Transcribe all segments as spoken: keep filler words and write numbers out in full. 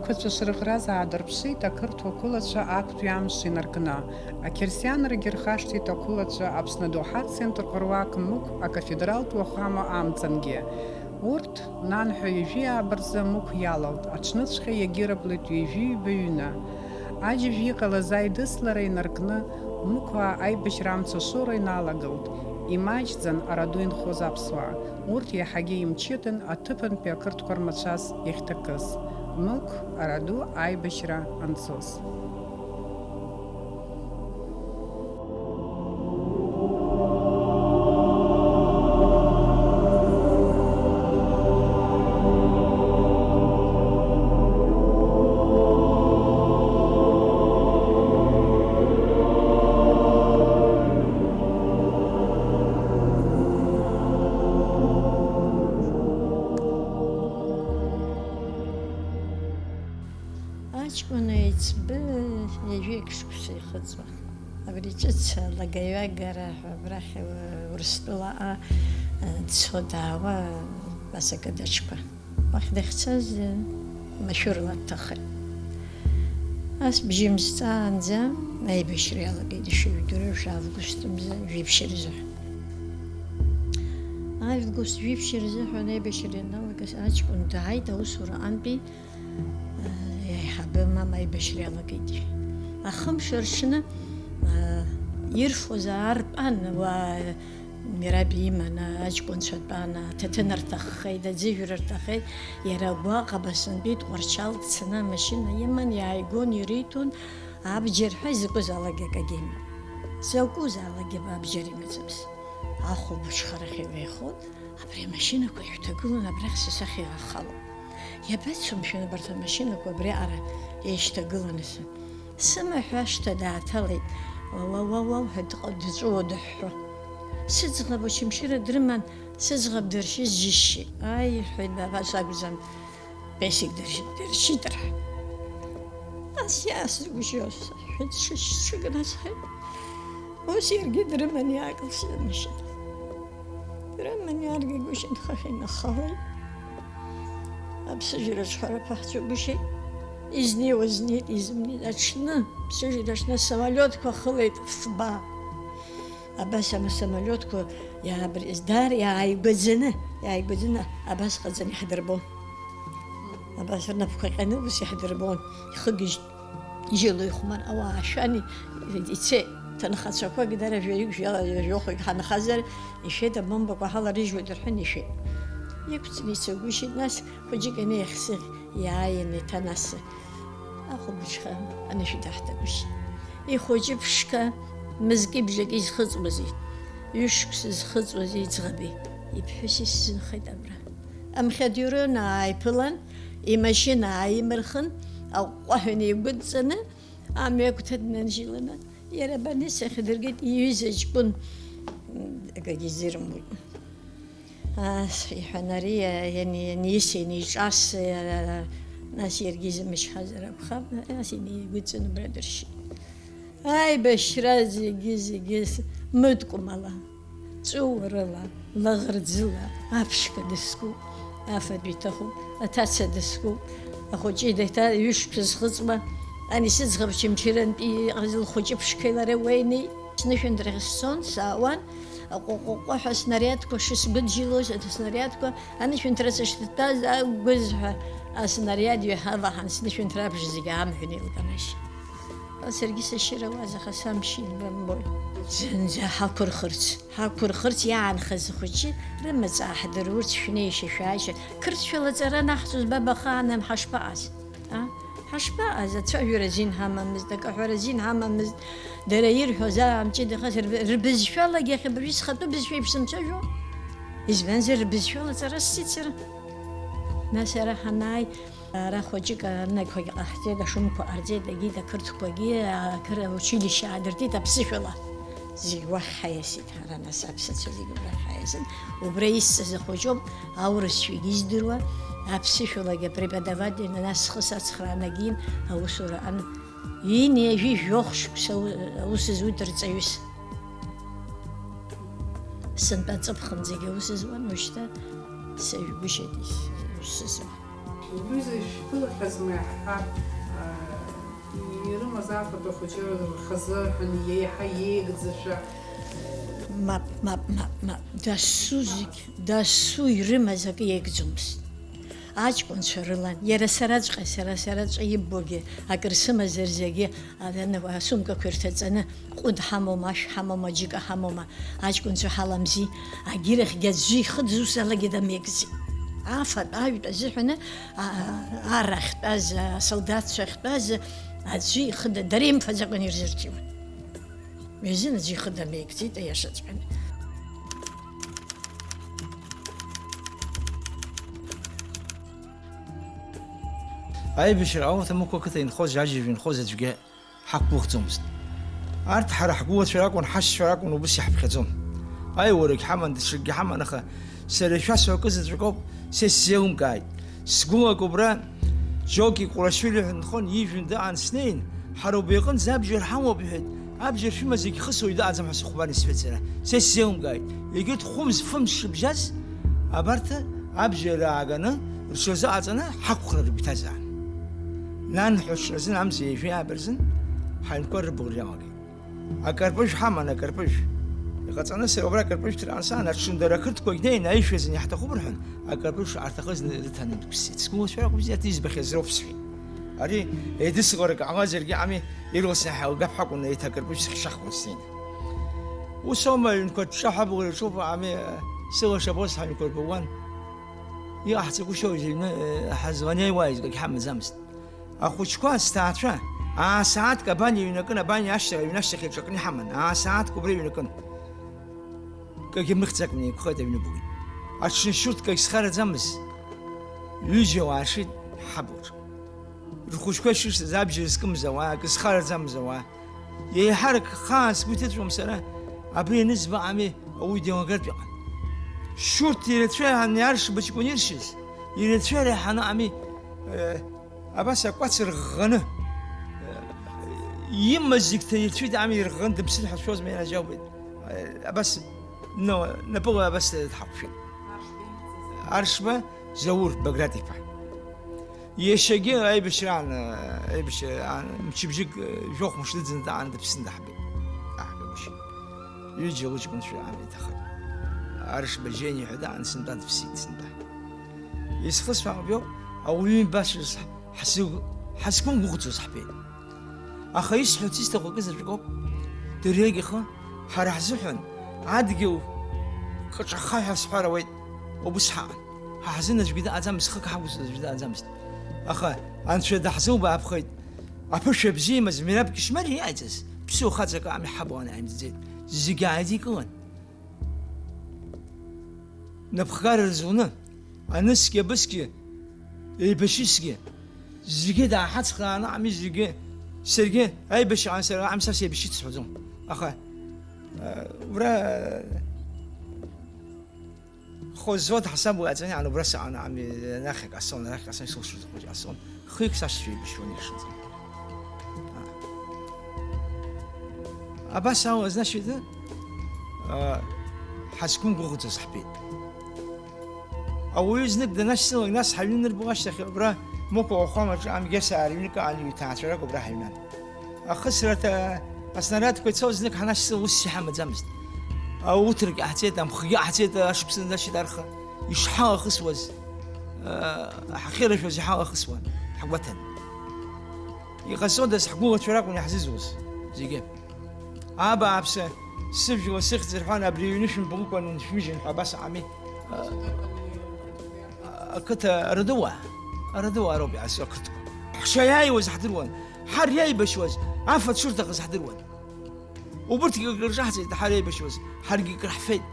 Ақырҭцәа шрыӷраз аадырԥшит ақырҭуа қәылацәа актәи амш инаркны. Ақьырсианрагьы рхашҭит ақәылацәа Аԥсны адоуҳатә центрқәа руак Мықә акафедралтә уахәама амҵангьы. Урҭ, нанҳәа ҩажәи ааба рзы Мықә иалалт, аҽныҵәҟьа иагьыраблит ҩажәи ҩба ҩны. Аџьажә иҟалаз аидыслара инаркны, Мықәаа аибашьра амца ашоура иналагылт, имаҷӡан араду инхоз аԥсуаа. Урҭ иаҳагьы имчыдан аҭыԥантәи ақырҭқәа рмацәаз иахьҭакыз. Мықә, араду аибашьра анцоз. Аҷкәын еиҵбы ҩажәеик шықәса ихыҵуан. Абри ҿыц алагаҩагара ҳәа абрахь, Урыстәылаҟа, дцо-даауа, Пасакыдаҿқәа. Уахь дахьцаз, машәырла дҭахеит. Ас бжьымз ҵаанӡа аибашьра иалагеит, ишыжәдыруа, август мза жәиԥшь рзыҳәан. Август жәиԥшь рзыҳәан аибашьра ианалагаз аҷкәын дааит аусураҟынтәи, еиҳабы, мама аибашьра иалагеит. Ахымш рҽны, ирфоз аарпан, уа Мераб иманы, аҷкәынцәа тәаны, аҭаҭын рҭаххеит, аӡыжәра рҭахеит, иара агәаҟ абасынтәи Тҟәарчал дцаны амашьына иман, иааигон, ириҭон, абџьар ҳәа изакәызаалак акагьы имам. Закәызаалакгьы абџьар имаӡамызт. Ахәылбыҽха рахь илеихон, абри амашьынақәа иаҳҭагылан абрахь са сахь иаахало. Иабацо, мшәан, абарҭ амашьынақәа абриаҟара еишьҭагыланы сан? Сымаҳә ашҭа дааҭалеит, уа, уа, уа, уа ҳәа дҟа-, дҵәыуо дыҳәҳәо. Сыӡӷаб Очамчыра дрыман, сыӡӷаб дыршьыз џьысшьеит. Ааи, рҳәеит, баба, сакәӡам, Бесик дыршьит, дыршьит, рҳәеит. Ас иаасыргәышьоз, ҳәа сҽы-, сҽыгнасҳаит. Ус иаргьы дрыман иаакылсит амашьына. Дрыман иааргагәышьан, хыхь инахалеит. Аԥсыжраҿ ҳара ԥаҳцәагәышьеит. Изнеиуаз знеит, изымнеиз аҽны, ԥсыжра аҽны асамолиотқәа хылеит фба. Абас ама самолиотқәа иаабр-, дар иааигәаӡаны, иааигәаӡаны абас ҟаҵаны иаҳдырбон. Абас рнапқәа ҟьаны ус иаҳдырбон, ихыгьежьт. Ижьыло ихәмар, ауаа шәан, ицеит, ҭынхацәақәак дара жәаҩык, жәа-, жәохәҩык ҳанхазар, ишәеит, абомбақәа ҳаларыжьуеит рҳәан, ишәеит. Иқәҵны ицагәышьеит, нас хәыҷык аны иахьсыӷь иааин, еиҭа нас ахәылбыҽха анышә даҳҭагәышьеит. Ихәыҷы ԥшқа, мызки бжаки зхыҵуази, ҩышықәса зхыҵуази иӡӷаби, иԥҳәыси сзынхеит абра. Амхьадиура ааиԥылан, имашьына ааимырхын, аҟәҟәаҳәа инеигәыдҵаны, амҩа агәҭа днанжьыланы, иара абаныс ахьдыргеит, иҩыза ҷкәын, м, акгьы изирымуит. Ас иҳәан, ари, а, иани-, ианиса, ианиҿас, а, нас иаргьы изымычҳазар акәхап, ас инеигәыдҵаны убра дыршьит. Аибашьра зегьы, зегьы с-, мыткәмала. Ҵәыуарыла, лаӷырӡыла, аԥшқа дыскуп, афатә иҭахуп, аҭаца дыскуп, ахәыҷы иҭа-, ҩышықәса зхыҵуа, ани сыӡӷаб Очамчырантәи иҟаз лхәыҷы ԥшқеи лареи уеинеи. Снышәынҭрахь сцон, саауан, аҟәҟәҟәҟәа ҳәа снариадқәа шысгәыджилоз, аснариадқәа анышәынҭра сышҭатәаз, агәызҳәа аснариад ҩаҳаваҳан, снышәынҭра абжа зегьы аамҳәан еилканашьеит. Саргьы сашьыра уаз, аха самшьит, бымбои. Зынӡа ҳақәырхырц, ҳақәырхырц иаанхаз ахәыҷы рымаҵ ааҳдыруа, урҭ шәнеишьа, шәааишьа, қырҭшәала аҵара анаҳҵоз ба баха анам ҳашԥаҟаз? А? Ҳашԥаҟаз? Ацәажәара азин ҳамамызт, акаҳәара азин ҳамамызт, дара ирҳәоз аамҷыдахаз рб-, рбызшәалагьы иахьа абыржәы схатәы бызшәа еиԥш сымцәажәо. Избанзар, рбызшәала аҵара сцит сара. Нас ара ҳанааи, ара хәыҷык аранагқәагьы ҟаҳҵеит, ашумқәа ҟарҵеит, егьит ақырҭқәагьы, ақыр-, аучилишьче аадыртит аԥсышәала. Зегь уахь ҳаиасит, ара нас аԥсацәа зегь убра ҳаиасын. Убра исҵаз ахәыҷоуп, аурысшәагьы издыруа, аԥсышәалагьы апреподаватель, нас схы сацхраанагьы аусура ан-, ҩынҩажәи жәохә шықәса аус зуит рҵаҩыс. Сынтәа аҵыԥхынӡагьы аус зуан, уажәшьҭа сажәгәышьеит ис-, ус зуа. Убри зышәԥылахьазма иаҳҳәап, аа, ирымаз афатә ахәыҷы рхазы ҳәа еиҳа еигӡашәа. Мап, мап, мап, мап. Дасу зегь, дасу ирымаз акы еигӡомызт. Аҷкәынцәа рылан. Иара сараҵәҟьа, сара сараҵәҟьа иббогьы, акыр сымазар зегьы, аданы асумкақәа ирҭаҵаны, ҟәыд ҳамоума, ашә ҳамоума, џьыка ҳамоума, аҷкәынцәа ҳаламзи, агьырахьгьы аӡәы ихы дзусалагьы дамеигӡеит. Афатә, ажәтә азыҳәаны, а-, арахьтәаз, асолдаҭцәа ахьтәаз аӡәы ихы да-, дара имфаӡакәан ирзырҭиуан. Ҩазын аӡәы ихы дамеигӡеит, аиашаҵәҟьаны. Аибашьра аамҭа Мықә ақыҭа инхоз, Џьаџьаба инхоз аӡәгьы ҳақәгәыӷӡомызт. Арҭ ҳара ҳгәылацәа ракәын, ҳашьцәа ракәын, убыс иаҳԥхьаӡон. Аиуарагь ҳаман, даҽакгьы ҳаман, аха сара ишәасҳәо акы заҵәык ауп, са исзеилымкааит. Сгәылак убра Џьоки Курашвили ҳәа нхон, ижәҩан дыҟан, снеин, ҳара убри аҟынӡа абџьар ҳамоуп, иҳәеит. Абџьар шәымаз егьхысуа дыҟаӡам ҳәа сыхәмарны исҳәеит сара. Са исзеилымкааит. Егьырҭ хәымз-фымз шыбжьаз, абарҭ абџьар ааганы, рҽазыҟаҵаны ҳақәхра рыгәҭазаан. Нан ҳәа ҽазын амза ҩажәи ааба рзын ҳаҩнқәа рыбӷра иалагеит. Акарпыжә ҳаман, акарпыжә. Иҟаҵаны сара убра акарпыжә ҭраан саан, аҽындара ақырҭқәагь неин, аишәа азын иаҳҭахуп рҳәан, акарпыжә шаҳҭахыз рыҭаны дықәсҵеит. Сгәылацәа ракәым, бзиа избахьаз роуп сҳәеит. Ари еидысҟарак ҟамлазаргьы ами, ирласны ҳаилгап ҳәа акәын, еиҭа акарпыжә сыхьшахуан снеины. Ус аума, аҩнқәа ҿҿаҳәа абӷа иаҿуп, ами, сылаша боз ҳаҩнқәа рбауан. Иҟаҳҵагәышьоузеи, аҩны, ҳазланиааиуа аизгагь ҳамаӡамызт. Ахәыҷқәа, сҭаацәа, аа-сааҭк абан иҩнакын, абан ашьҭахь, аҩны ашьҭахь иаҿакны иҳаман, аа-сааҭк убра иҩнакын. Кагьы мыхьӡакны еиқәхеит аҩны бгеит. Аҽны шьурҭкагь схараӡамыз, ҩыџьа уаашеит ҳабаҿ. Рхәыҷқәа ишырсыз абџьар зкымыз ауаа, акы зхараӡамыз ауаа. Еиҳарак хаан сгәы иҭыҵәом сара, абри ианызба ами ауаҩы деилнагартә иҟан. Шьурҭ ирацәаҩҳан иаршба ҷкәын иршьыз, ирацәаҩҳаны ами, э, абас акәац рӷӷаны, э, имаз зегь ҭаирцәит ами ирӷӷаны дыԥсит ҳәа сшәозма, ианаџьалбеит. Э, абас, но, напыла абас дҳақәшәеит. Аршба Заур Баграт-иԥа. Иашьагьы аибашьраан, аибашьраан, мчыбжьык, жәохә мыш дыӡны даан дыԥсны даҳбеит. Аҳкагәышьа. Ҩыџьа лыҷкәынцәа аамеиҭахеит. Аршба Жени ҳәа даан сынтәа дыԥсит сынтәа. Исхысҳәаауп иоуп, ауаҩы ибашаз ҳзы-, ҳазқәымгәыӷӡоз ҳбеит. Аха исҳәарц исҭаху акы заҵәык ауп. Дырҩегь ихы, ҳара ҳзыҳәан, адгьыл кҿахаҳәа сҳәар ауеит, убыс ҳаҟан. Ҳа ҳзын аӡәгьы дыҟаӡамызт, хык ҳақәызҵоз аӡәгьы дыҟаӡамызт. Аха Анцәа даҳзылбааԥхеит. Аԥышәа бзиамаз Мераб Кьышьмариа иҟаиҵаз, ԥсыуа хаҵак ами ҳабла анаимҵӡеит. Зегьы ааидикылан. Напхгара рзуны, анысгьы абысгьы, еибашьысгьы, зегьы дааҳацхрааны ами зегьы. Саргьы аибашьраан сара ами са сеибашьит сҳәаӡом. Аха, э, убра, э, Хозот ҳасаб уи аҵәаны, ан убра саҟан, ами, анахь ак ҟасҵон, арахь ҟасҵон, исылшоз ахәыҷы ҟасҵон. Хҩык сашьцәа еибашьуан иршаӡан. Абас ала, значит, а, ҳазқәымгәыӷӡоз ҳбеит. Ауаҩы знык данашьцылак, нас ҳаҩны анырбо ашьҭахь, убра Мықә ауахәамаҿы амгьасаа рыҩнык аан иҩҭаацәарак убра ҳаҩнан. Ахысраҭа аснариадқәа ицоз знык ҳанашьцыла усс иҳамаӡамызт. Ауҭрагьы ҟаҳҵеит, амхгьы ҟаҳҵеит, ашықәс нанашьҭарха, ишҳалахысуаз, а, ҳахьырашәоз иҳалахысуан, ҳгәаҭан. Иҟазҵодаз ҳгәылацәа ракәын иаҳзызуз зегьы. Абааԥсы, сыжәла сыхьӡ рҳәан, абри аҩны шәымбылкәа ныншәмыжьын ҳәа абас ами. Ақыҭа Радыуа, Радыуа роуп иаасо ақырҭқәа. Ҳшаиааиуаз ҳдыруан, ҳар иаибашьуаз, афатә шырҭахыз ҳдыруан. Убырҭгьы акрырҿаҳҵеит, ҳар иаибашьуаз, ҳаргьы акры ҳфеит.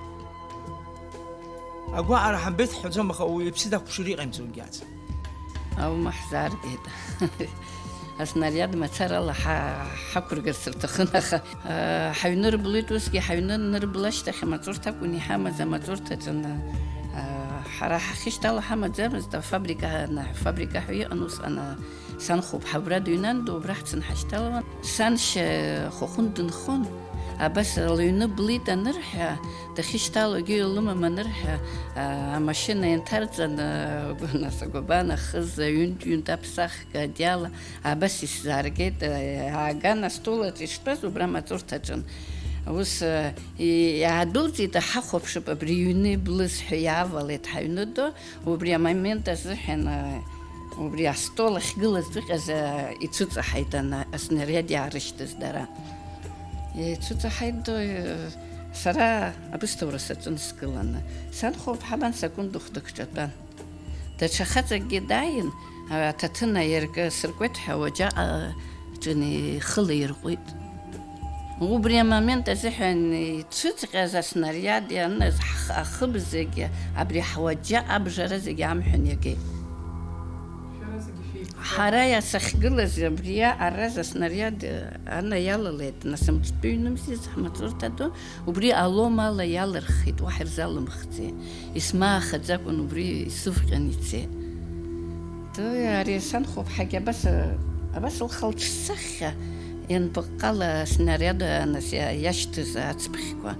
Агәаҟра ҳамбеит ҳҳәаӡом, аха уаҩы иԥсы дақәԥшыр иҟаимҵо егьац. Аума ҳзааргеит. Аснариад мацарала ҳа-, ҳақәыргарц рҭахын, аха, а, ҳаҩны рблит усгьы, ҳаҩны анырбла ашьҭахь амаҵурҭа акәын иҳамаз, амаҵурҭаҿы ана-, а, ҳара ҳахьышьҭало ҳамаӡамызт, афабрика ана-, афабрика ҳәа иҟан усҟан, а, Санхәыԥҳа абра дыҩнан, убра ҳцын ҳашьҭалауан. Саншьа Хәыхәын дынхон, абас лыҩны блит анырҳәа, дахьышьҭалогьы лымам анырҳәа, а, амашьына инҭарҵан, а, нас агәабан ахыз, ҩынтә-ҩынтә аԥсахга адиала, абас исзааргеит, а, ааган астол аҿы иштәаз убра амаҵурҭаҿын. Ус, а, и-, иаадәылҵит, ҳахәаԥшып абри иҩны иблыз ҳәа иаавалеит ҳаҩны ду, убри амомент азыҳәан, а, убри астол ахьгылаз дыҟаз, а, ицәыҵаҳаит ана-, аснариад иаарышьҭыз дара. Ицәыҵаҳаит, а, сара абысҭаура саҿын сгыланы. Санхәыԥҳа абан сакәын дыхәдак ҿатәан. Даҽа хаҵакгьы дааин, а, аҭаҭын аиркы сыркуеит ҳәа уаџьаҟа ҿыни ихы лаирҟәит. Убри амомент азыҳәан ицәыҵҟьаз аснариад ианыз ҳх-, ахыб зегьы, абри ҳуаџьаҟ абжара зегьы амҳәан иагеит. Шәара зегьы шәеиқәшәеит. Ҳара иа-, сахьгылаз абри аҟараз аснариад, ана иалалеит, нас амҿтәы ҩнымзи ҳмаҵурҭа ду, убри алом ала иалырхит, уаҳа ирзалымхӡеит. Исмаахаӡакәан убри исывҟьан ицеит. Ды, ари санхәыԥҳагьы абас, абас лхы лҽсахьа, ианпыҟҟала аснариад анас иа-, иашьҭыз ацԥхьқәа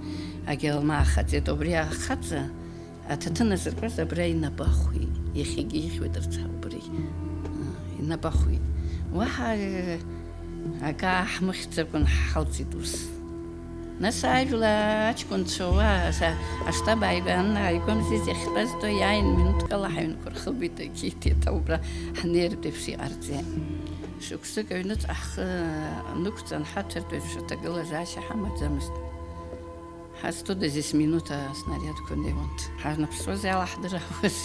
агьалмаахаӡеит. Убри ахаҵа аҭаҭын азыркуаз абра инапы ахәит. Иахьагьы ихьуеит рцәа убри. Инапы ахәит. Уаҳа, э, акы ааҳмыхьӡакәан ҳалҵит ус. Нас ажәла аҷкәынцәа уа са-, аштаб ааигәа, ан-, ааигәамзиз иахьтәаз ду иааин, минуҭк ала ҳаҩнқәа рхылгеит, агьеит, еиҭа убра ҳнеиртә еиԥш иҟарҵеит. Шықәсык аҩныҵҟа ҳхы нықәҵан ҳаҭәартә еиԥш аҭагылазаашьа ҳамаӡамызт. Ҳазҭодаз есминуҭ аснариадқәа неиуан. Ҳарнаԥсуаз иалаҳдырауаз.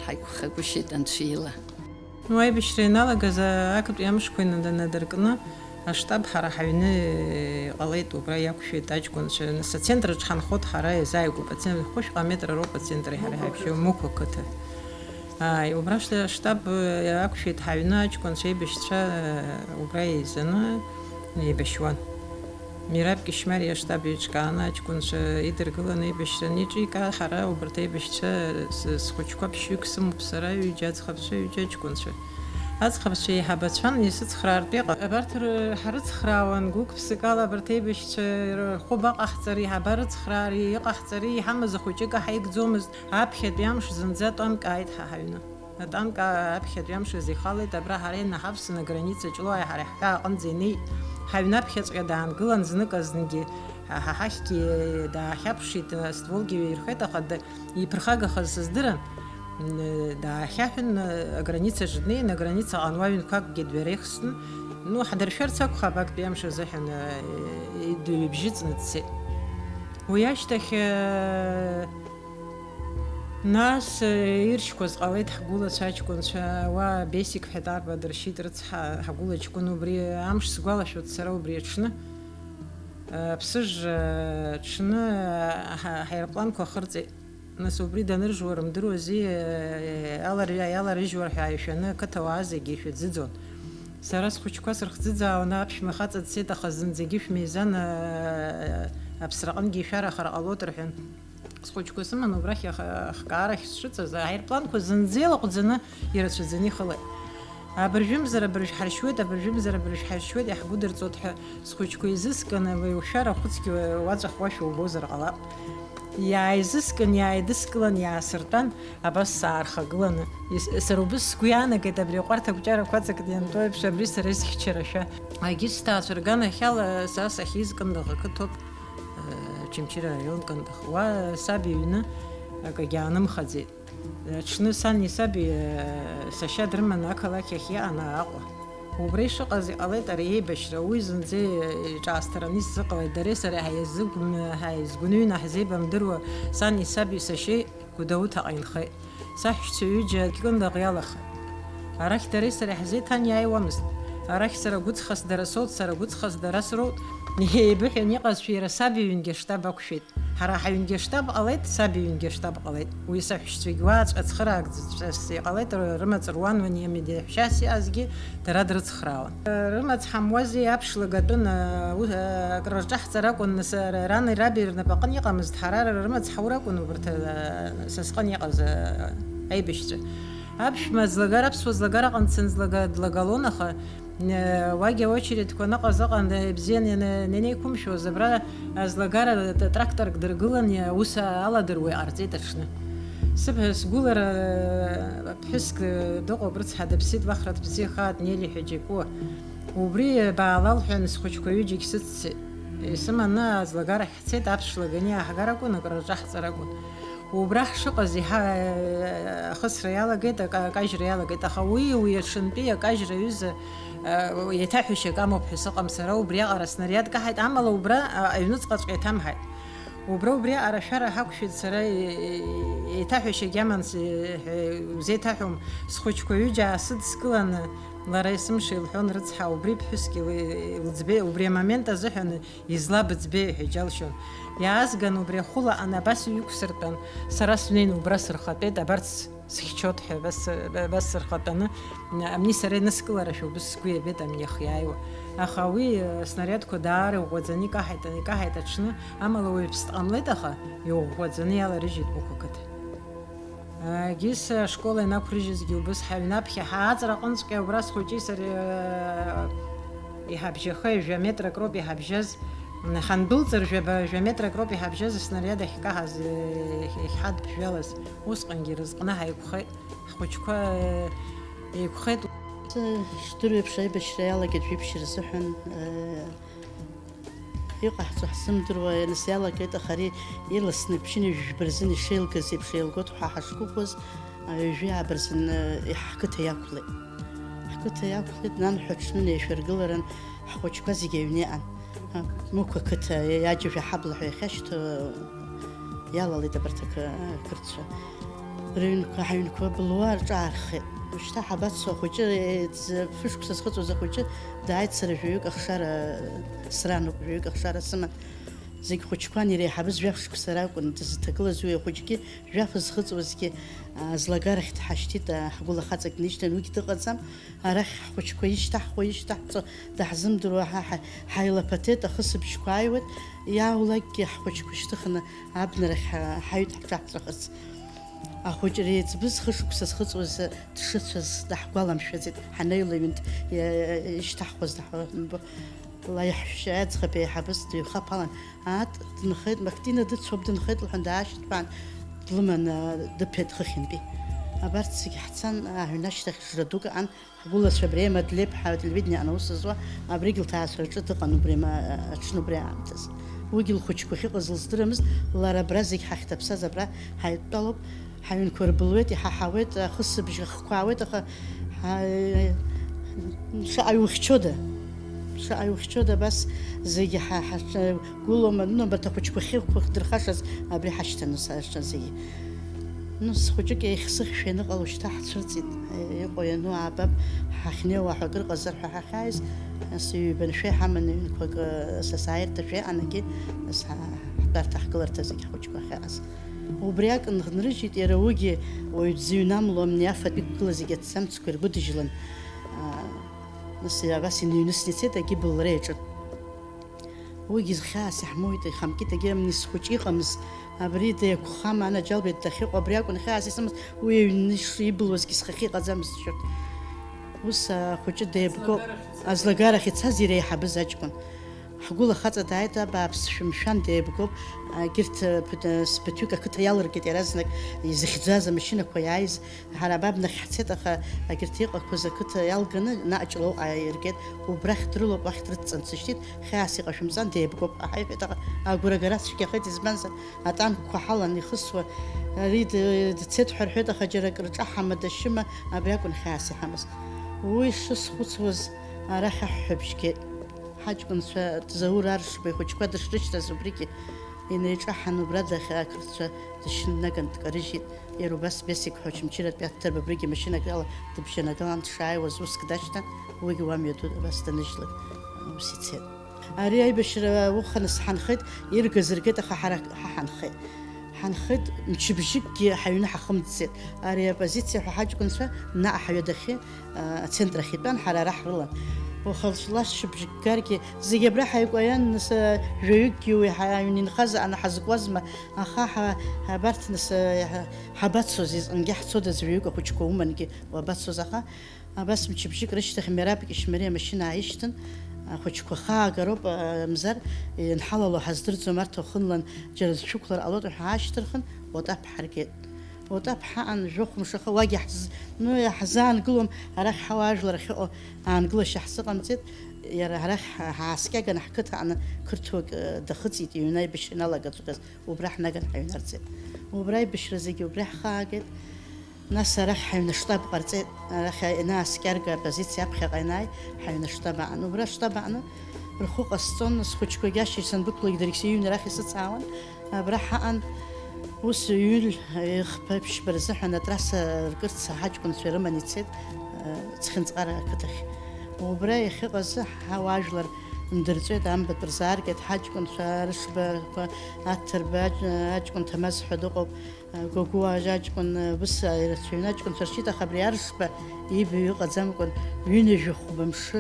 Ҳаиқәхагәышьеит анцәа ила. Ну, аибашьра ианалагаз, а, актәи амшқәа инада-, инадыркны, аштаб ҳара ҳаҩны иҟалеит, убра иақәшәеит аҷкәынцәа. Нас ацентр аҿы ҳанхоит ҳара, иазааигәоуп, ацентр, хәышәҟа метра роуп ацентри ҳареи ҳаибашьҩы Мықә ақыҭа. Ааи, убра ашта-, аштаб, э, ақәшәеит ҳаҩны аҷкәынцәа, аибашьцәа, э, убра еизаны еибашьуан. Мираб Кьышьмариа аштаб еиҿкааны аҷкәынцәа идыргыланы аибашьра аниҿика, ҳара убарҭ аибашьцәа, с-, схәыҷқәа ԥшьҩык сымоуп сара, ҩыџьа аӡӷабцәа, ҩыџьа аҷкәынцәа. Аӡӷабцәа еиҳабацәан, исыцхраартә иҟан. Абарҭ ры-, ҳарыцхраауан гәык-ԥсык ала, абарҭ аибашьцәа рхәы баҟаҳҵари, ҳабарыцхраари, иҟаҳҵари, иҳамаз ахәыҷык аҳаигӡомызт. Аԥхьатәи амш зынӡа атанк ааит ҳа ҳаҩны. Атанк а-, аԥхьатәи амш азы ихалеит, абра ҳара инаҳавсын, аграница Ҷлоуааи ҳареи ҳҳәаа аҟынӡа инеит. Ҳаҩнаԥхьаҵәҟьа даангылан, знык-зынгьы ҳа, ҳа ҳахьгьы даахьаԥшит, астволгьы ҩаирхеит, аха да-, иԥырхагахаз сыздырам. М, даахьаҳәын, аграницаҿы днеин, аграницаҟа уа ҩнқәакгьы дҩареихсны, ну, ҳдыршәарц акәхап, актәи амш азыҳәан, э, дҩыбжьыҵны дцеит. Уи ашьҭахь, э, Нас, э, иршьқәаз ҟалеит ҳгәылацәа аҷкәынцәа, уа Бесик ҳәа Тарба дыршьит рыцҳа, ҳгәылаҷкәын убри амш сгәалашәоит сара убри аҽны. Э, ԥсыжра аҽны, э, ҳа-, ҳаирпланқәа ахырҵеит. Нас убри даныржуа рымдыруази, э, аларҩа-, иаларыжьуа ҳәа ишәаны ақыҭауаа зегьы ишәыӡыӡон. Сара схәыҷқәа сырхӡыӡаауаны аԥшәма хаҵа дцеит, аха зынӡагьы шәмеизан, э, аԥсраҟынгьы ишәарахар ҟалоит рҳәан. Схәыҷқәа сыманы убрахь аха-, ахкаарахь сшыҵаз, аирпланқәа зынӡа илаҟәӡаны ирацәаӡаны ихылеит. Абыржәымзар абыржә ҳаршьуеит, абыржәымзар абыржә ҳаршьуеит, иаҳгәыдырҵоит ҳәа схәыҷқәа еизыскын, уи ушәара ахәыцгьы уаҵәахуашәа убозар ҟалап. Иааизыскын, иааидыскылан, иаасыртәан, абас саархагыланы. Ис-, сара убыс сгәы иаанагеит абри аҟәарҭ акәҷарақәа аҵакны ианҵоу еиԥш, абри сара исхьчарашәа. Агьыс сҭаацәа рганахьала са сахьизкындах ақыҭоуп. Очамчыра араион Кындыӷ. Уа саб иҩны акагьы аанымхаӡеит. Аҽны сани саби, сашьа дрыманы ақалақь ахь иаан Аҟәа. Убра ишыҟаз иҟалеит ари еибашьра, уи зынӡа иҿаасҭараны исзыҟалеит, дареи сареи ҳаизыгәм-, ҳаизгәныҩны ҳзеибамдыруа сани саби сашьеи Гәдоуҭаҟа инхеит. Саҳәшьцәа ҩыџьа Кындыӷ иалахеит. Арахь дареи сареи ҳзеиҭаниааиуамызт. Арахь сара гәыҵхас дара соут, сара гәыҵхас дара сроут. Еибыҳәан иҟазшәа иара саб иҩнгьы аштаб ақәшәеит. Ҳара ҳаҩнгьы аштаб ҟалеит, саб иҩнгьы аштаб ҟалеит. Уи саҳәшьцәагь уааҵәҟьа цхыраагӡаҵәҟьас иҟалеит, р-, рымаҵ руан уани иамедеи аҳәшьас иҟазгьы дара дрыцхраауан. Рымаҵ ҳамуази аԥшлагатәын, а, у-, а, акры рҿаҳҵар акәын, нас, а, р-, рани раби рнапаҟын иҟамызт, ҳара р-, рымаҵ ҳаур акәын убарҭ, а, са сҟын иҟаз, а, аибашьцәа. Аԥшәма аӡлагара, аԥсуа ӡлагара аҟынӡа санӡлага-, длагалон, аха, э, уагьы аочередқәа аныҟаз аҟан, э, бзианы ианы, ианеиқәымшәоз, абра аӡлагара т-, тракторк дыргылан, иа-, аус аладыруа иҟарҵеит аҽны. Сыб-, сгәылара, э, ԥҳәыск, э, дыҟоуп, рыцҳа, дыԥсит, лахраҭ бзиа хааит, Нели ҳәа џьакуа. Убри, э, баала лҳәан, схәыҷқәа ҩыџьагь сыццеит. Исыманы аӡлагара ҳцеит, аԥш лаганы иааҳгар акәын, акрырҿаҳҵар акәын. Убра ҳшыҟаз иҳа-, ахысра иалагеит, ака-, акажьра иалагеит, аха уи, уи аҽынтәи акажьра аҩыза, а, еиҭаҳәашьак амоуп ҳәа сыҟам сара, убриаҟара снариад каҳаит, амала убра, а, аҩныҵҟаҵәҟьа иҭамҳаит. Убра убриаҟара ашәара ҳақәшәеит сара, е-, е-, еиҭаҳәашьагь аман с-, е-, узеиҭаҳәом, схәыҷқәа ҩыџьа аасыдскыланы, лара есымша илҳәон, рыцҳа, убри ԥҳәыск ил-, илыӡбеи, убри амомент азыҳәан излабыӡбеи ҳәа иџьалшьон. Иаазган убри ахәыла ан абас иҩықәсыртәан, сара снеин убра сырхатәеит, абарҭ схьчоит ҳәа абас, абас сырхатәаны, амни сара иныскыларашәа убыс сгәы иабеит амни ахиааиуа. Аха уи, э, снариадқәа даара иӷәӷәаӡаны икаҳаит, икаҳаит аҽны, амала уаҩԥс дҟамлеит, аха иӷәӷәаӡаны иаларыжьит Мықә ақыҭа. Егьыс ашкол ианақәрыжьызгьы убыс ҳаҩнаԥхьа ҳааҵра аҟынҵәҟьа убра схәыҷи сареи, э, иҳабжьахеи, жәа метрак роуп иҳабжьаз, м, ҳандәылҵыр, жәаба, жәа метрак роуп иҳабжьаз аснариад ахькаҳаз, э, иахьҳадԥжәалаз. Усҟангьы рызҟны ҳаиқәхеит, ҳхәыҷқәа, э, еиқәхеит. Ишдыру еиԥш, аибашьра иалагеит жәибжь рзыҳәан, э, Иҟаҳҵо ҳзымдыруа, нас иалагеит, аха ари ирласны ԥшьынҩажәи жәба рзын ишеилгаз еиԥш еилгоит ҳәа ҳашгәыӷуаз, ҩажәи ааба рзын, э, ҳқыҭа иақәлеит. Ҳқыҭа иақәлеит, нанҳәа аҽны неишәаргыларан, ҳхәыҷқәа зегьы аҩны иҟан. Мықә ақыҭа, иаџьажә аҳабла ҳәа иахьашьҭоу, иалалеит абарҭ ақы-, ақырҭцәа. Рыҩнқәа, ҳаҩнқәа былуа рҿаархеит. Ушьҭа ҳабацо, ахәыҷы, еиҵ-, фышықәса зхыҵуаз ахәыҷы дааит, сара жәаҩык ахшара срануп, жәаҩык ахшара сыман. Зегь хәыҷқәан, иреиҳабыз жәаф шықәса ракәын дызҭагылаз уи ахәыҷгьы, жәаф зхыҵуазгьы, а, злагарахь дҳашьҭит, а, ҳгәыла хаҵак днишьҭын, уигь дыҟаӡам. Арахь ҳхәыҷқәа ишьҭаҳхуа, ишьҭаҳҵо даҳзымдыруа ҳа, ҳа, ҳаилаԥаҭеит, ахысыбжьқәа ааиуеит, иаулакгьы ҳхәыҷқәа шьҭыхны абнарахь ҳа, ҳаҩт ҳҿаҳҵәахырц. Ахәыҷы реиҵбы зхы шықәса зхыҵуаз дшыцәаз даҳгәаламшәаӡеит, ҳанеилаҩынт, иа-, ишьҭаҳхуаз даҳ-, ла иаҳәшьа аӡӷаб еиҳабыс дыҩхаԥалан, ааҭ дынхеит, Мактина дыцәоуп, дынхеит лҳәан, даашьҭԥаан, длыманы дыԥеит хыхьынтәи. Абарҭ зегь ҳцан, аҳәын ашьҭахь жра дук аан, ҳгәылацәа Брема Длеиԥҳа ателевидениеҟны аус зуа, абригь лҭаацәараҿы дыҟан убри ма-, аҽны убри аамҭазы. Уигьы лхәыҷқәа ахьыҟаз лыздырамызт, лара абра зегь ҳахьҭаԥсаз абра ҳаидтәалоуп, ҳаҩнқәа рбылуеит, иҳаҳауеит, ахысыбжь ахқәаауеит, аха ҳа-, шаҟа иухьчода? Шаҟа иухьчода абас зегьы ҳа-, ҳаҿ-, гәылоума, ну, абарҭ ахәыҷқәа ахьықәых дырхашаз абри ҳашьҭаны саша зегьы. Ну, схәыҷык еихсыхьшәа ианыҟало шьҭа ҳцәырҵит. Иҟоу иану аабап, ҳахьнеиуа ҳәа акыр ҟазар ҳәа ҳахьааиз, нас ҩбаншәа иҳаманы ҩнқәак, са сааирҭашәа иҟанагьы, нас ҳа-, ҳтәарҭа ҳгыларҭа зегь ҳхәыҷқәа ахьыҟаз. Убри акы нрыжьит, иара уигьы уаҩ дзыҩнамло амни афатә иқәгылаз егьи аҭӡамцқәа иргәыдыжьлан, аа, нас абас иныҩнысны ицеит, агьы былра иаҿын. Уигьы хьаас иаҳмоуит, ихамкит, агьи амни схәыҷы иҟамыз, абри деиқәхама, анаџьалбеит дахьыҟоу, абри акәын хьаас исымаз, уи аҩны ишиблуазгьы схахьы иҟаӡамызт, шьоит. Ус ахәыҷы деибгоуп, аӡлагарахь ицаз иреиҳабыз аҷкәын. Ҳгәыла хаҵа дааит, абааԥс, шәымшәан, деибгоуп. Егьырҭ, ԥыҭ-, сԥыҭҩык ақыҭа иалыргеит иаразнак, изыхьӡаз амашьынақәа иааиз. Ҳара абабнахь ҳцеит, аха егьырҭ иҟақәаз ақыҭа иалганы, наҟ Ҷлоуҟа иргеит. Убрахь дрылоуп, уахь дрыдҵан дсышьҭит, хьаас иҟашәымҵан, деибгоуп, ҳәа ҳаиҳәеит, аха агәрагара цәгьахеит, избанзар, атанкқәа ҳалан ихысуа, ари д-, дцеит ҳәа рҳәеит, аха џьара акры ҿаҳама, дашьыма, абри акәын хьаас иҳамаз. Уи шысхәыцуаз, арахь аҳәҳәабжь геит. Ҳаҷкәынцәа Заур Аршба ихәыҷқәа дышрышьҭаз убригьы инеиҿаҳан, убра дахьаақырцәа дышьнаган дкарыжьит. Иара убас Бесик ҳәа Очамчыратәи аҭырба абригьы машьынак ала дыбжьанагалан дшааиуаз уск дашьҭан, уигьы уа мҩаду абас даныжьлак ус ицеит. Ари аибашьра уханы сҳанхеит, иргаз ргеит, аха ҳара ҳа ҳанхеит. Ҳанхеит, мчыбжьыкгьы ҳаҩны ҳахымҵӡеит. Ари апозициа ҳәа ҳаҷкәынцәа наҟ ҳаҩадахьы, а, ацентр ахь итәан, ҳара ара ҳрылан. Уахалҵ лашьыбжьык гаргьы, зегь абра ҳаикәаиан, нас, жәаҩыкгьы уи ҳаҩн инхаз аҟны ҳазкуазма, аха ҳа, абарҭ, нас, ҳабацоз, изҟынгьы ҳцодаз, жәаҩык ахәыҷқәа умангьы уабацоз, аха абас мчыбжьык рышьҭахь Мераб Кьышьмариа амашьына ааишьҭын, ахәыҷқәа хаагароуп, мзар, ианҳалало ҳаздырӡом, арҭ уахынлан џьара зшәықәлар ҟалоит ҳәа аашьҭырхын, Отаԥ ҳаргеит. Отаԥ ҳаан жәохә мшаха уагьы ҳз-, ну, иаҳзаангылом, арахь ҳауаажәлар ахьыҟоу аангылашьа ҳзыҟамҵеит, иара арахь ҳа-, ҳааскьаган ҳқыҭа аҟны қырҭуак, э, дахыҵит, иҩны аибашьра иналагаӡодаз, убра ҳнаган ҳаҩнарҵеит. Убра аибашьра зегьы убри ҳхаагеит. Нас арахь ҳаҩны штаб ҟарҵеит, арахь ианааскьарга апозициа аԥхьаҟа ианааи, ҳаҩны штаб аҟны. Убра аштаб аҟны рхәы ҟасҵон, схәыҷқәагьы ашьыжь сандәықәлогь даргьы сиҩны арахь исыцаауан. Абра ҳаҟан, ус ҩынҩажәи хԥа ԥшьба рзыҳәан атрасса ркырц ҳаҷкәынцәа ирыман ицеит, э, Цхьынҵҟара ақыҭахь. Убра иахьыҟаз ҳауаажәлар ндырҵәеит, амбатә рзааргеит, ҳаҷкәынцәа, арышбақәа, Аҭырба аҷ-, аҷкәын Ҭамаз ҳәа дыҟоуп, э, Гогәуа аҷкәын, э, ус ирацәаҩны аҷкәынцәа ршьит, аха абри арышба ибаҩ ыҟаӡамкәан, ҩынҩажәи хәба мшы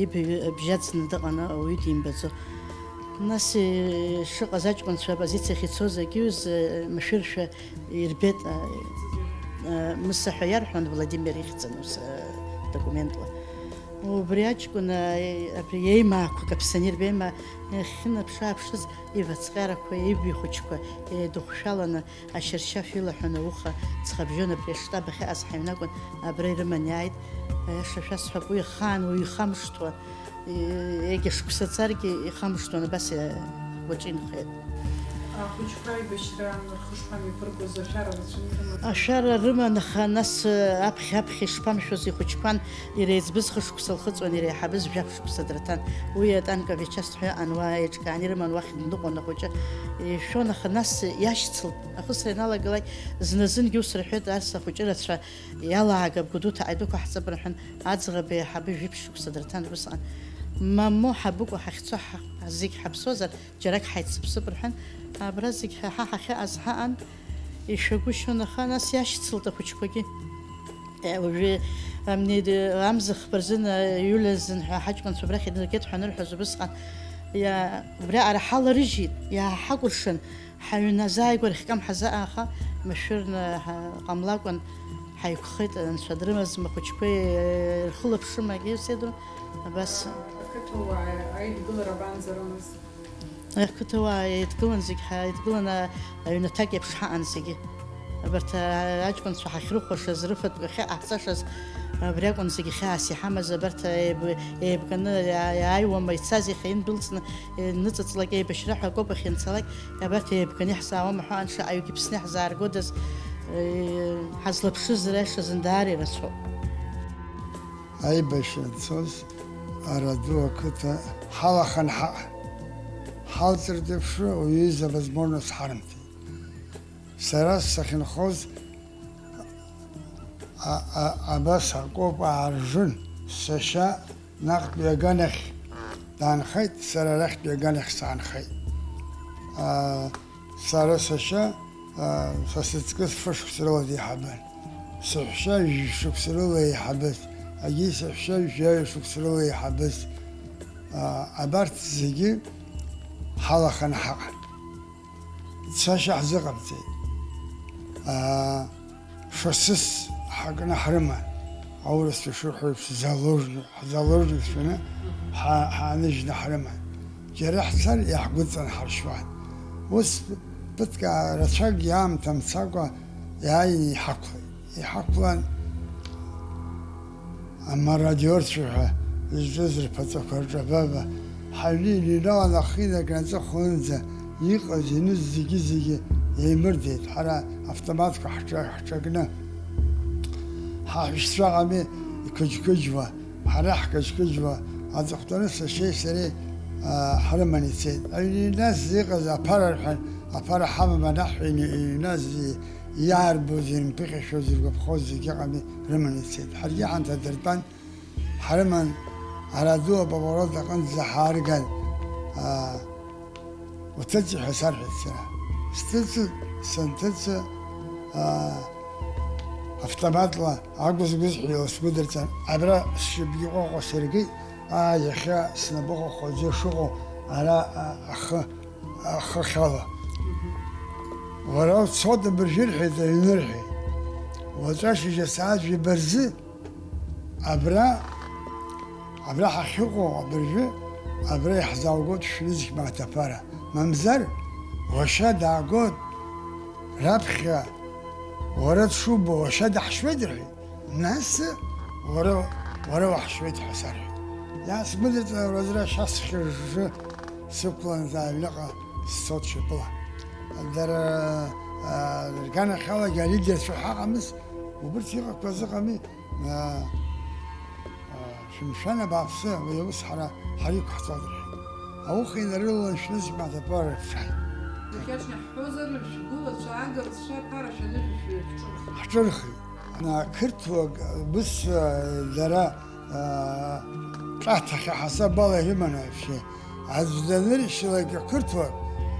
ибаҩ бжьаӡны дыҟан, ауаҩы димбаӡо. Нас, э, шыҟаз аҷкәынцәа апозициахь ицоз агьиуз, э, машәыршәа ирбеит, э, э, Мыса ҳәа иарҳәон, Владимир ихьӡын ус, э, документла. Убри аҷкәын, э, абри еимаақәа, каԥсанир беимаа, иахьынаԥшы-ааԥшыз ивацҟьарақәа, ибаҩ хәыҷқәа еидыхәшәаланы, ашьыршьаф илаҳәаны ауха ҵхабжьон, абри аштаб ахьыҟаз ҳаҩнакәын, абра ирыман иааит. Аиаша шәасҳәап, уи ахаан уаҩ ихамышҭуа, егьа шықәса царгьы ихамышҭуан, абас уаҿы инхеит. Ахәыҷқәа аибашьраан рхы шԥамҩаԥыргоз, ашәара рацәаны ирыман? Ашәара рыман, аха нас, аԥхьа-аԥхьа ишԥамшәоз ихәыҷқәан, иреиҵбыз хышықәса лхыҵуан, иреиҳабыз жәаф шықәса драҭан. Уи атанковый часть ҳәа ануаа еиҿкаан ирыман, уахь дныҟәон ахәыҷы. Ишәон, аха нас иашьцылт. Ахысра ианалагалак, зны-зынгьы ус рҳәеит, ас ахәыҷы рацәа иалаагап, Гәдоуҭаҟа идәықәаҳҵап рҳәан, аӡӷаб еиҳабы жәиԥшь шықәса дырҭан, убысҟан. Мамоу, Ҳабыкәа ҳахьцо ҳа-, зегь ҳаԥсуазар, џьарак ҳаицыԥсып рҳәан, абра зегь ҳа, ҳа ҳахьыҟаз ҳаан, ишәагәышьон, аха нас иашьцылт ахәыҷқәагьы. Э, уажәы, амни-, амза хԥа рзын, э, Иулиа рзын ҳәа ҳаҷкәынцәа абрахь инаргеит ҳәа анырҳәоз убысҟан, иа-, убриаҟара ҳаларыжьит, иааҳакәыршан, ҳаҩназааигәара хькам ҳазааха, машәырны ҳа-, ҟамлакәан ҳаиқәхеит, анцәа дрымазма, ахәыҷқәеи, э, рхылаԥшымагьы седру, абас. Ақыҭауаа аидгылара абанӡарамыз? Ақыҭауаа еидгылан зегь, ҳаидгылан, а-, аҩнаҭак еиԥш ҳаҟан зегьы. Абарҭ, а-, аҷкәынцәа ҳахьрыхәашаз, рыфатә ахьыҟаҳҵашаз, абри акәын зегьы хьаас иҳамаз, абарҭ еиб-, еибганы иа-, иааиуама, ицаз иахьа индәылҵны, иныҵыҵлак, еибашьра ҳәа акоуп ахьынцалак, абарҭ еибганы иаҳзаауама ҳәа, анша аҩгьы Аԥсны иаҳзааргодаз, э, ҳазлаԥшыз раиашазын даара ирацәоуп. Аибашьра анцоз, Араду ақыҭа ҳалаханы ҳаҟан. Ҳалҵыртә еиԥш, уаҩы изы авозможность ҳарымҭеит. Сара сахьынхоз, а-, а-, абас акоуп ааржын, сашьа наҟтәи аганахь даанхеит, сара арахьтәи аганахь саанхеит. А, Сара сашьа, а, са сыҵкыс фышықәса рыла деиҳабын. Саҳәшьа жәшықәса рыла еиҳабыз, агьи саҳәшьа жәаҩа шықәса рыла еиҳабыз. А, абарҭ зегьы ҳалаханы ҳаҟан. Цашьа ҳзыҟамҵеит. А, Шосыс ҳакны ҳрыман, аурысцәа шырҳәо еиԥш, заложник, ҳзаложникцәаны ҳа-, ҳааныжьны ҳрыман. Џьара ҳцар, иаҳгәыҵан ҳаршьуан. Ус ԥыҭк рацәак иаамҭа мцакәа иааины иҳақәлеит. Иҳақәлан, амародиорцәа ҳәа изҿыз рԥаҵақәа рҿабаба, ҳаҩны иныҩналан, ахы инаркны аҵыхәанынӡа иҟаз, ианыз зегьы-зегьы еимырдеит, ҳара автоматқәа ҳҿа-, ҳҿакны. Ҳаҳәшьцәа ҟами иқыџьқыџьуа, ҳара ҳқыџьқыџьуа, аҵыхәтәаны сашьеи сареи, аа, ҳрыман ицеит. Аҩны иҩназ иҟаз аԥара рҳәан, аԥара ҳамам анаҳҳәа, ины-, иҩназ и-, иаарбоз, ирымԥыхьашәоз, иргәаԥхоз зегьы ыҟами, рыман ицеит. Ҳаргьы ҳанҭадыртәан, ҳрыман, ара ду аповорот аҟынӡа ҳаарган, аа, уҭыҵ ҳәа сарҳәеит сара. Сҭыҵит, санҭыҵы, аа, автоматла агәызгәызҳәа иласгәыдырҵан, абра сшьапгьы ҟәаҟәа сыргеит, Аа, иахьа снапы хәхәаӡа ишыҟоу ара, а, ахы, ахыхь ала. Уара уцоит абыржәы, рҳәеит, аҩны, рҳәеит. Уаҵәы ашьыжь асааҭ жәаба рзы абра, абра ҳахьыҟоу абыржәы, абра иаҳзааугоит шәҩызқь мааҭ аԥара. Мамзар, уашьа даагоит, раԥхьа уара дшубо, уашьа даҳшьуеит, рҳәеит. Нас уара, уара уаҳшьуеит ҳәа сарҳәеит. Иаасмыдырҵ, уразра ашьа схьыжжы сықәлан, аҩныҟа сцот шьапыла. Дара, а, рганахьалагьы алидерцәа ҳаҟамыз, убырҭ иҟақәаз ыҟами, а, а, шәымшәан, абааԥсы, уи аус ҳара ҳариқәҳҵоит, рҳәеит. Ауха инарылалан шәнызқь мааҭ аԥара рыԥшааит. Иахьа шәҳәозар, шәгәылацәа, агырцәа, аԥара шәаныжәышәы шәҿырхит. Ҳҿырхит. Ақырҭуа быс, а, дара, а, ҿаҭахьа ҳасабала ирыман вообще. Аӡә даныршьлак ақырҭуа,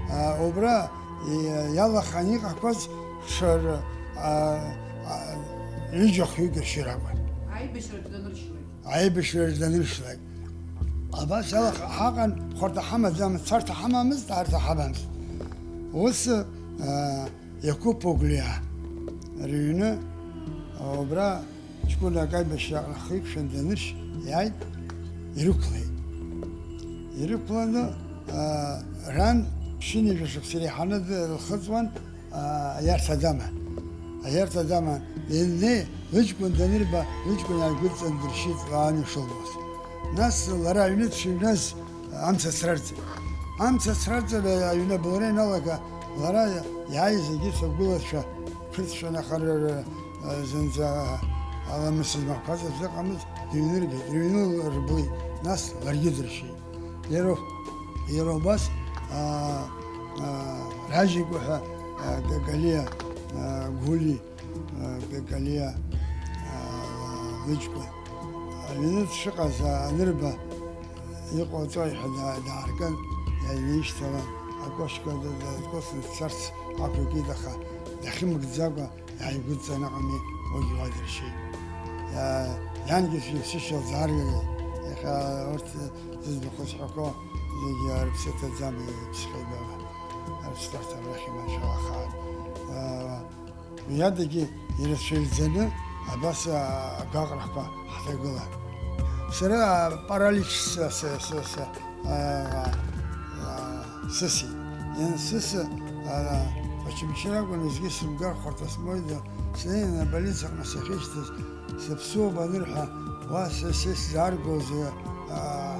а, убра и-, иалаханы иҟақәаз ҽа, а, а, ҩыџьа хҩык ашьыр акәын. Аибашьраҿ даныршьлак. Аибашьраҿ даныршьлак. Абас иалаха-, ҳаҟан, хәарҭа ҳамаӡамызт, царҭа ҳамамызт, аарҭа ҳамамызт. Ус, а, Иакуп Оглиа рыҩны, убра ҷкәынак аибашьраҟны ахы иқәшәан даныршь, иааит, ирықәлеит. Ирықәланы, аа, ран ԥшьынҩажәа шықәса реиҳаны ды-, лхыҵуан, аа, аиарҭа дама. Аиарҭа дама даннеи, лыҷкәын данырба, лыҷкәын ааигәыдҵан дыршьит, лаан ишылбоз. Нас лара аҩны дшыҩназ, Амца ацраҵа. Амца ацраҵа аҩны абылра ианалага, лара иааиз егьырҭ агәылацәа, қырҭцәа нахарыра, зынӡа аламыс змақәаз аӡә ыҟамызт, дыҩныргеит, рыҩны рблит, нас ларгьы дыршьит. Иара, иара убас, а, а, Ражикәа ҳәа, а, Га-, Галиа, а, Гәли, а, Га-, Галиа, а, лыҷкәын. Аҩны дшыҟаз анырба, иҟоуҵои ҳәа даа-, даарган, иааинишьҭалан, акошка да-, дазгәылсны дцарц ақәикит, аха дахьымгӡакәа иааигәыдҵан ыҟами, уигьы уа дыршьит. Иа-, иангьы шәи-, шәышьа лзааргеит, иахьа урҭ зыӡбахә зҳәақәо зегьы рыԥсы ҭаӡам, иԥсхеит баба, рыԥсҭарҭа рахь иманшәалахааит. Уи адагьы ирацәаҩӡаны абас, а, агәаҟрақәа ҳҭагылан. Сара апаралич с-, с-, с-, с-, а, а, сысит. Иансысы, а, Очамчыра акәын, уеизгьы сымгар, Хәарҭа смоида, снеины абольницаҟны сахьышьҭаз, сыԥсуоуп анырҳәа, уа са, са сзааргоз, а,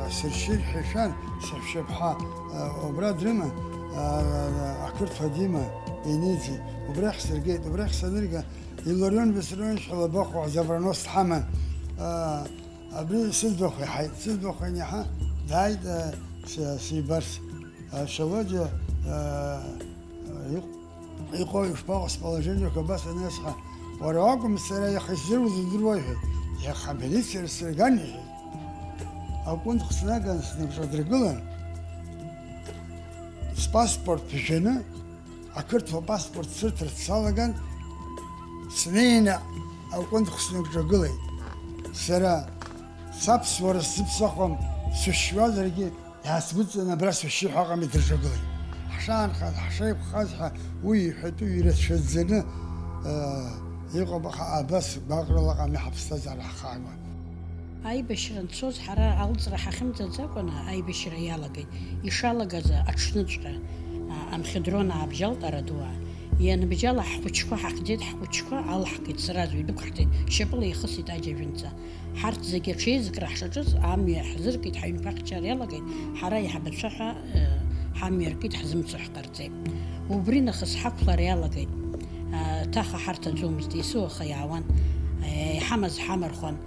с-, сыршьыр ҳәа ишәан, саҳәшьаԥҳа, а, убра дрыман, а, ақырҭуа дима, Бениӡе, убрахь сыргеит, убрахь санырга, Иларион Виссарионович ҳәа лабахәуа Завраност ҳаман. А, абри сыӡбахә иаҳаит, сыӡбахә аниаҳа, дааит, а, с-, сибарц. А, Шьалодиа, а, иҟ-, иҟоу ишԥаҟоу сположениеқәа абас анысҳәа, уара уакәым сара иаха исзыруз удыруеи ҳәа, иаха амилициа сырган иҳәеит. Акәындхә снаган сныкҿадыргылан, спаспорт ԥжәаны, ақырҭуа паспорт сырҭарц салаган, снеины акәындхә сныкҿагылеит. Сара саԥсуара сзыԥсахуам, сышьуазаргьы, иаасгәыдҵаны абра сышьшьы ҳәа аҟама идырҿагылеит. Ҳшаанхаз, ҳшеиқәхаз ҳәа уи иҳәатәу ирацәаӡаны, э, иҟоуп, аха абас гәаҟрала ҟами ҳаԥсҭазаара ҳхаагон. Аибашьра анцоз ҳара алҵра ҳахьымӡаӡакәаны аибашьра иалагеит. Ишалагаз аҽныҵәҟьа, а, амхьыдрон аабжьалт арадуаа. Ианбжьала ҳхәыҷқәа ҳахьӡеит, ҳхәыҷқәа алаҳкит сразу, идәықәҳҵеит, шьапыла ихысит аџьажәынӡа. Ҳарҭ зегьы аҽеизкра ҳшаҿыз амҩа ҳзыркит, ҳаҩнқәа ахьчара иалагеит, ҳара аиҳабацәа ҳәа, э, ҳамҩа ркит, ҳзымцо ҳҟарҵеит. Убри нахыс ҳақәлара иалагеит. Э, ҭаха ҳарҭаӡомызт, есуаха иаауан, э, иҳамаз ҳамархәан, э,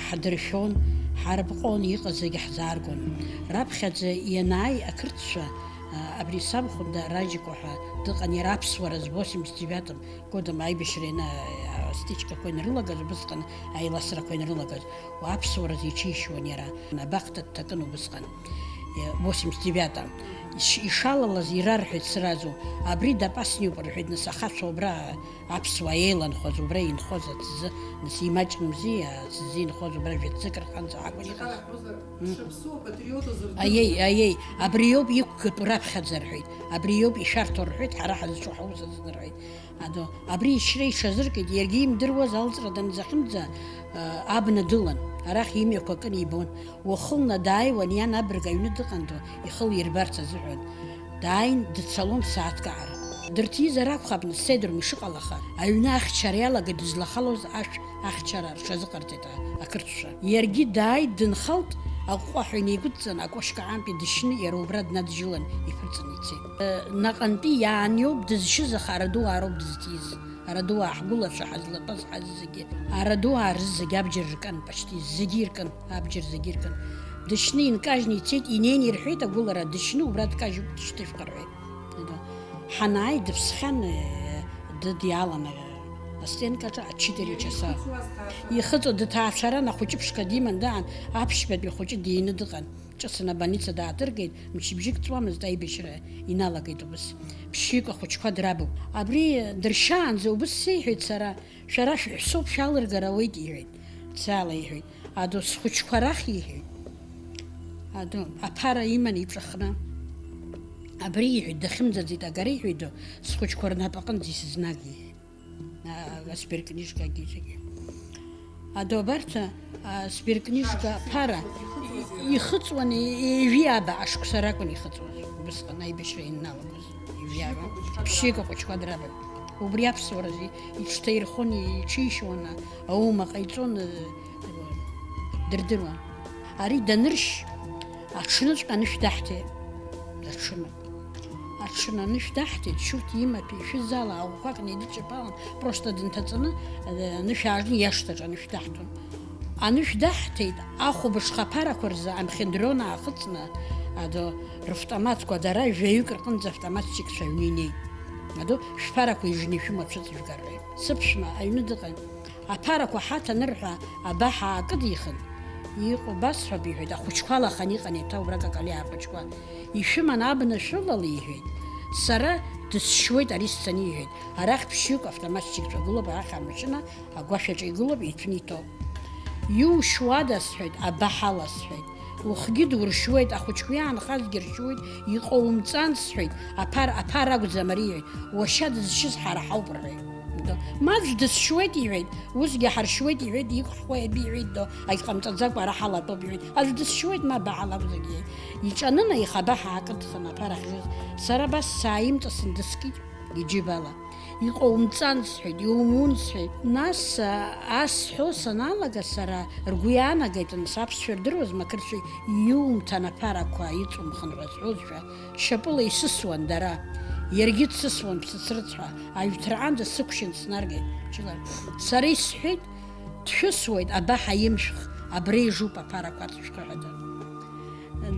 ҳдыршәон, ҳарбҟон, иҟаз зегьы ҳзааргон. Раԥхьаӡа ианааи ақырҭцәа, э, абри сабхәында Раџьикәа ҳәа дыҟан, иара аԥсуара з восемьдесят девятом годом аибашьра иана-, астычкақәа ианрылагаз, убысҟан аиласрақәа ианрылагаз, уа аԥсуаразы иҽишьуан иара. Абахҭа дҭакын убысҟан, э, восемьдесят девятом. Иш-, ишалалаз ирарҳәеит сразу. Абри дапасниуп рҳәеит, нас ахацәа убра аԥсуаа еиланхоз, убра инхоз аҭӡы, нас имаҷымзи, аҭӡы инхоз убра жәа-ӡык рҟынӡа акәын иҟаз. Мм. Аиеи, аиеи, абри иоуп иқәгатәу раԥхьаӡа рҳәеит, абри иоуп ишәарҭоу рҳәеит, ҳара ҳазҿу ҳаус азын рҳәеит. Адо, абри ишьра иҽазыркит, иаргьы имдыруаз алҵра данзахьымӡа, а, абна дылан, арахь имҩақәа кын ибон. Уахынла дааиуан, иан абырг аҩны дыҟандо, ихы лирбарц азыҳәан. Дааин, дыцалон сааҭк аҟара. Дырҭизар акәхап, нас, седрум ишыҟалаха, аҩны ахьчара иалагеит, дызлахалоз ашә ахьчара рҽазыҟарҵеит а-, ақырҭцәа. Иаргьы дааит, дынхалт, аҟәҟәаҳәа инеигәыдҵан, акошка аантәи дышьны, иара убра днадыжьылан, иԥырҵын ицеит. Наҟынтәи иааниоуп дызшьыз, аха Арадуаа роуп дызҭиз. Арадуаа ҳгәылацәа ҳазлатәаз ҳаззегьы. Арадуаа рызегь абџьар ркын, почти зегьы иркын, абџьар зегьы иркын. Дышьны инкажьны ицеит, инеины ирҳәеит агәылара, дышьны убра дкажьуп, дышьҭышәҟа рҳәеит. Ҳанааи, дыԥсхьан, э, дыдиалан, э, астенкаҿы, а четыре часа. Ихыҵуаз ҭаацәара. Ихыҵуа дыҭаацәаран, ахәыҷы ԥшқа диман даан, аԥшьбатәи ахәыҷы дины дыҟан. Ҿыцын абольница даадыргеит, мчыбжьык ҵуамызт, аибашьра иналагеит убыс. Ԥшьҩык ахәыҷқәа драбуп. Абри дыршьаанӡа убыс сеиҳәеит сара, шәара шәыҳәсоуп, шәалыргар ауеит, иҳәеит. Цала иҳәеит. Адо схәыҷқәа рахь иҳәеит. Адо аԥара иман иҵәахны. Абри иҳәеит, дахьымӡаӡеит, агара иҳәеит, до, схәыҷқәа рнапаҟынӡа исызнаг иҳәеит. А, асберкнижкагьы зегьы. Адо абарҭ, а, сберкнижка аԥара ихыҵуан, е-, ҩажәи ааба ашықәса ракәын ихыҵуаз. Убысҟан аибашьра ианалагоз. Ҩажәи ааба. Ԥшьҩык ахәыҷқәа драбын. Убри аԥсуаразы иҽҭаирхон, иҽишьуан, аума ҟаиҵон, э, дырдыруан. Ари даныршь, аҽныҵәҟьа анышә даҳҭеит. Аҽны. Аҽны анышә даҳҭеит, Шьурҭ имаҭәа ишәыз ала аӷәқәак неидыҷаԥалан, просто дынҭаҵаны, э, анышә аажны иашҭаҿ анышә даҳҭон. Анышә даҳҭеит, ахәылбыҽха аԥарақәа рзы амхьыдрон аахыҵны, адо, равтоматқәа дара жәаҩык рҟынӡа автоматчикцәа аҩны инеит. Адо, шәԥарақәа ижны ишәымоу цәыҵжәгар ҳәа. Сыԥшәма аҩны дыҟан. Аԥарақәа ҳаҭанырҳәа, абаҳа аакыдихын, иҟоу басҳәап, иҳәеит, ахәыҷқәа лахан иҟан еиҭа убра Какалиаа рхәыҷқәа. Ишәыман абна шәылала, иҳәеит. Сара дысшьуеит ари сцаны, иҳәеит. Арахь ԥшьҩык автоматчикцәа гылоуп, арахь амашьына агәашә аҿы игылоуп, иҭәны иҭоуп. Иушьуада, сҳәеит, абаҳала, сҳәеит. Ухгьы дуршьуеит, ахәыҷқәа иаанхазгьы ршьуеит, иҟоумҵан, сҳәеит, аԥар, аԥар акәӡам ари, иҳәеит, уашьа дызшьыз ҳара ҳауп, рҳәеит. До, ма аӡә дысшьуеит, иҳәеит, усгьы ҳаршьуеит, иҳәеит, иқәҳхуа иабиҳәеит, до, агьҟамҵаӡакәа ара ҳалатәоуп, иҳәеит, аӡә дысшьуеит, ма абаҳа лакәзаргьы, иҳәеит. Иҿанын аиха абаҳа аакыдхын аԥара ахьжыз. Сара абас сааимҵасын дыскит. Иџьыбала. Иҟоумҵан, сҳәеит, иумун, сҳәеит. Нас, а, ас сҳәо саналага, сара ргәы иаанагеит, анс аԥсшәа рдыруаз, мақырцәа иумҭан аԥарақәа иҵумхын ҳәа сҳәозшәа, шьапыла исысуан дара. Иаргьы дсысуан ԥсыцрыҵ ҳәа, аҩҭраҟынӡа сықәшьын снаргеит, ҷыла. Сара исҳәеит, дшәысуеит, абаҳа имшәх, абра ижуп аԥарақәа ацәышәхыҳәада.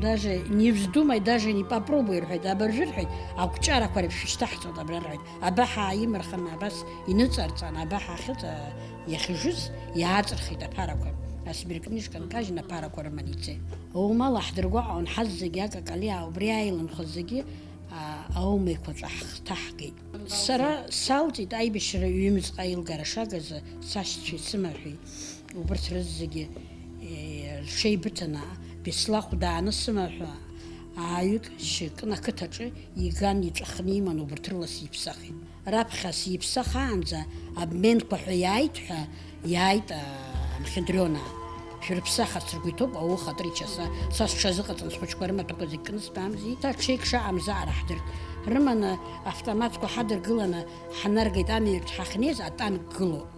Даже не вздумай, даже не попробуй, рҳәеит, абыржәы, рҳәеит, акәҷарақәа реиԥш шәышьҭаҳҵоит абра, рҳәеит. Абаҳа аимырхын, абас иныҵарҵан, абаҳа ахьыҵа-, иахьыжыз, иааҵырхит аԥарақәа. Асберкнижка нкажьны аԥарақәа рыманы ицеит. Аумала ҳдыргәаҟуан ҳаззегьы, акакалиаа убри ааиланхоз зегьы, а, аума еиқәаҵәа ҳхҭаҳгеит. Сара салҵит аибашьра ҩымзҟа аилгара шагаз, сашьцәеи сымаҳәи. Убырҭ рызегьы, е, рҽеибыҭаны, Беслахә дааны сымаҳәа, ааҩык шьакын ақыҭаҿы иган иҵәахны иман, убырҭ рыла сиԥсахит. Раԥхьа сиԥсахаанӡа, обменқәа ҳәа иааит ҳәа, иааит, а, амхьыдрионаа. Шәырԥсахырц ргәы иҭоуп, ауха три часа, са сҽазыҟаҵан, схәыҷқәа рымаҭәақәа зегь кны стәамзи, са ҽеик шаҟамзаара ҳдырт. Рыманы автоматқәа ҳадыргыланы ҳнаргеит, амҩаҿ ҳахьнеиз атанк гылоуп.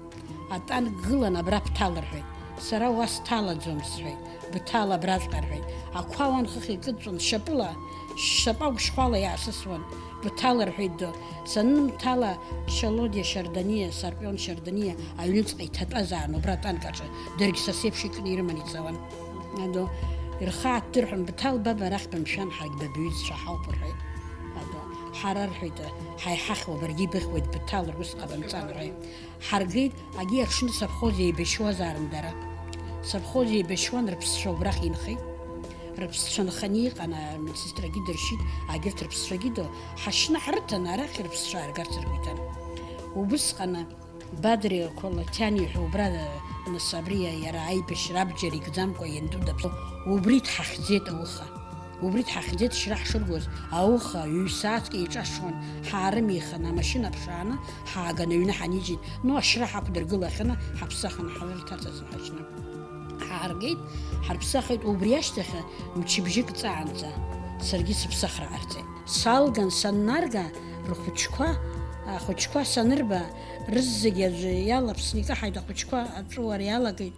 Атанк гылан, абра бҭал, рҳәеит. Сара уа сҭалаӡом, сҳәеит. Бҭал абраҵәҟьа, рҳәеит. Ақәа уан хыхь икыдҵәон шьапыла, шьапы агәшхәала иаасысуан. Бҭал, рҳәеит, до. Санынмҭала, Шьалодиа Шьарданиа, Сарпион Шьарданиа аҩныҵҟа иҭатәазаарын убра атанк аҿы. Даргьы са сеиԥш икны ирыман ицауан. Адо, рхы аҭдырҳәон, бҭал, баба, арахь бымшәан, ҳаргь ба бҩызцәа ҳауп, рҳәеит. Адо, ҳара, рҳәеит, ҳаиҳахьуа, баргьы ибыхьуеит, бҭал, рус ҟабымҵан, рҳәеит. Ҳаргеит, агьи аҽны совхоз еибашьуазаарын дара. Совхоз еибашьуан, рыԥсцәа убрахь инхеит. Рыԥсцәа нханы иҟан, а, медсестрагьы дыршьит, агьырҭ рыԥсцәагьы ду, ҳашьны ҳрыҭаны, арахь рыԥсцәа ааргарц ргәы иҭан. Убысҟан Бадри Колотиани ҳәа убра, нас абри иара аибашьра абџьар икӡамкәа ианду даԥсо, убри дҳахьӡеит ауха. Убри дҳахьӡеит шьра ҳшыргоз, ауха ҩ-сааҭк еиҿашуан, ҳаарымихын, амашьына ԥшааны, ҳааганы аҩны ҳанижьит, ну, ашьра ҳақәдыргылахьаны, ҳаԥсахын, ҳрырҭарц азы ҳаҽны. Ҳааргеит, ҳарԥсахит, убри ашьҭахь мчыбжьык ҵаанӡа саргьы сыԥсахра ҟарҵеит. Салган саннарга, рхәыҷқәа, ахәыҷқәа санырба, рызегьы аӡәы иалаԥсны икаҳаит, ахәыҷқәа аҵәуара иалагеит.